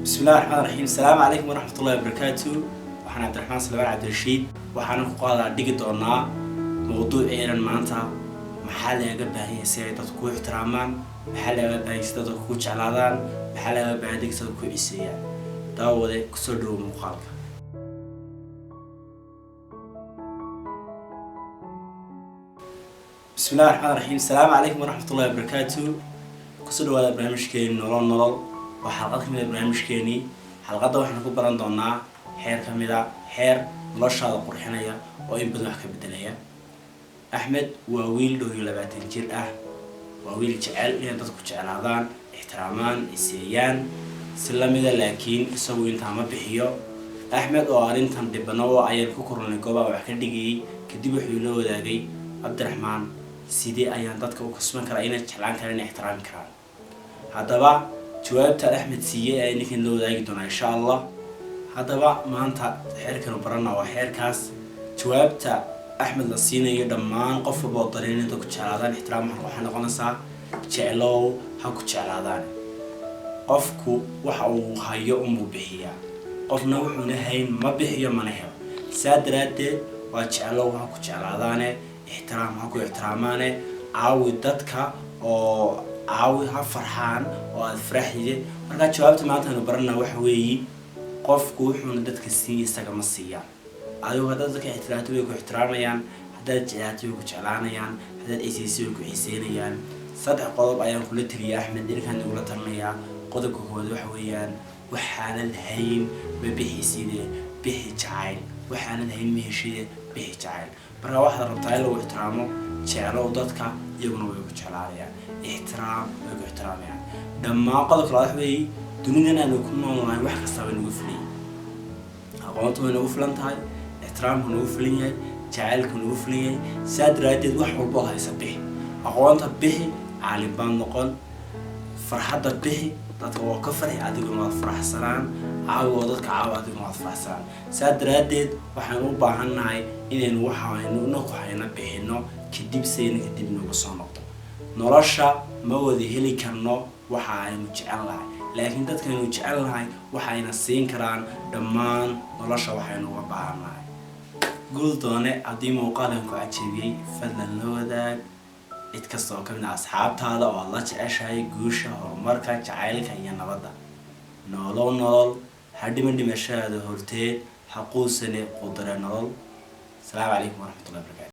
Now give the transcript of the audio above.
Bismillahi raxmaan raxiim. Asalaamu calaykum waraxmatullahi wabarakaatu. Waxaan Cabdiraxmaan Salmaan Cabdirashiid. Waxaana ku qaadaa dhigi doonaa mawduuceenan maanta: maxaa lagaga baahan yahay si ay dadku ku ixtiraamaan? Maxaa lagaga baahan yahay si dadku ku jeclaadaan? Maxaa lagaga baahan yahay si dadku ku ciseeyaan? Daawade, kusoo dhawo muuqaalka. Bismillahi raxmaan raxiim. Asalaamu calaykum waraxmatullahi wabarakaatu. Kusoo dhawaada barnaamijkeeni Nolol Nolol. Waa xalqad kamid a barnaamijkeenii. Xalqadda waxaan ku baran doonaa xeer ka mid a xeer noloshaada qurxinaya oo in badan wax ka bedelaya. Axmed waa wiil dhowr iyo 20 jir ah. Waa wiil jecel inay dadku jeclaadaan, ixtiraamaan, iseeyaan si lamida, laakiin isagu intaa ma bixiyo. Axmed oo arrintan dhibano oo ayaan ku kornay goobaha wax ka dhigayay. Kadib wuxuu ila wadaagay: "Cabdiraxmaan, sidee ayaan dadka u kasban karaa inay jeclaan karaan, inay ixtiraami karaan?" Haddaba jawaabta Axmed siiyey ayaa ninkan la wadaagi doonaa, insha Allah. Haddaba maanta xeerkanu barana waa xeerkaas jawaabta Axmed la siinayo. Dhammaan qof walba oo dareen inta ku jeclaadaan, ixtiraam, waxay noqonaysaa: jeclow, ha ku jeclaadaan. Qofku waxa uu hayo unbuu bixiyaa. Qofna wuxuuna hayn ma bixiyo mana helo. Saa daraaddeed waa jeclow, ha ku jeclaadaane, ixtiraam, ha ku ixtiraamaane. Caawi dadka oo caawi, ha farxaan oo aada faraxide. Markaa jawaabta maanta aynu barana waxa weeyi: qofku wuxuuna dadka siiya isaga ma siiyaan. Adigu haddaad dadka ixtiraamto, way ku ixtiraamayaan. Haddaad jeclaato, way ku jeclaanayaan. Haddaad cisayso, way ku xiiseynayaan. Saddex qodob ayaan kula teliyay Axmed, ilkaan igula talinayaa. Qodobka koowaad waxa weeyaan: waxaanad hayn ma bixiside, bixi jacayl. Waxaanad hayn ma heshide, bixi jacayl. Marka waxaad rabtaa in lagu ixtiraamo, jeclow dadka, iyaguna way ku jeclaanayaan. Ixtiraam, way ku ixtiraamayaan dhammaan. Qodobka labaad waxa weeye: dunidan aanu ku noolnahay wax kasta way nagu filan. Aqoontu way nagu filan tahay, ixtiraamku nagu filan yahay, jacaylku nagu filan yahay. Saa daraaddeed wax walba oo haysa bixi. Aqoonta bixi, caalim baad noqon. Farxadda bixi, dadka waa ka farxi, adiguna waad faraxsanaan. Caawi oo dadka caawi, adiguna waad faraxsanaan. Saa daraaddeed waxaan u baahannahay inaynu waxaynu inaku hayna bixino, kadib sayna kadib nagu soo noqdo. Nolosha ma wada heli karno waxa aynu jecel nahay, laakiin dadkaynu jecel nahay waxayna siin karaan dhammaan nolosha waxaynu uga baahannahay. Guul doone. Haddii muuqaalan ku cajeebiyey, fadlan la wadaag cid kasta oo ka mid ah asxaabtaada oo aad la jeceshahay guusha, horumarka, jacaylka iyo nabadda. Noolow nolol, ha dhiman dhimashadaada horteed, ha quusane qudare nolol. Asalaamu calaykum waraxmatullahi barakatu.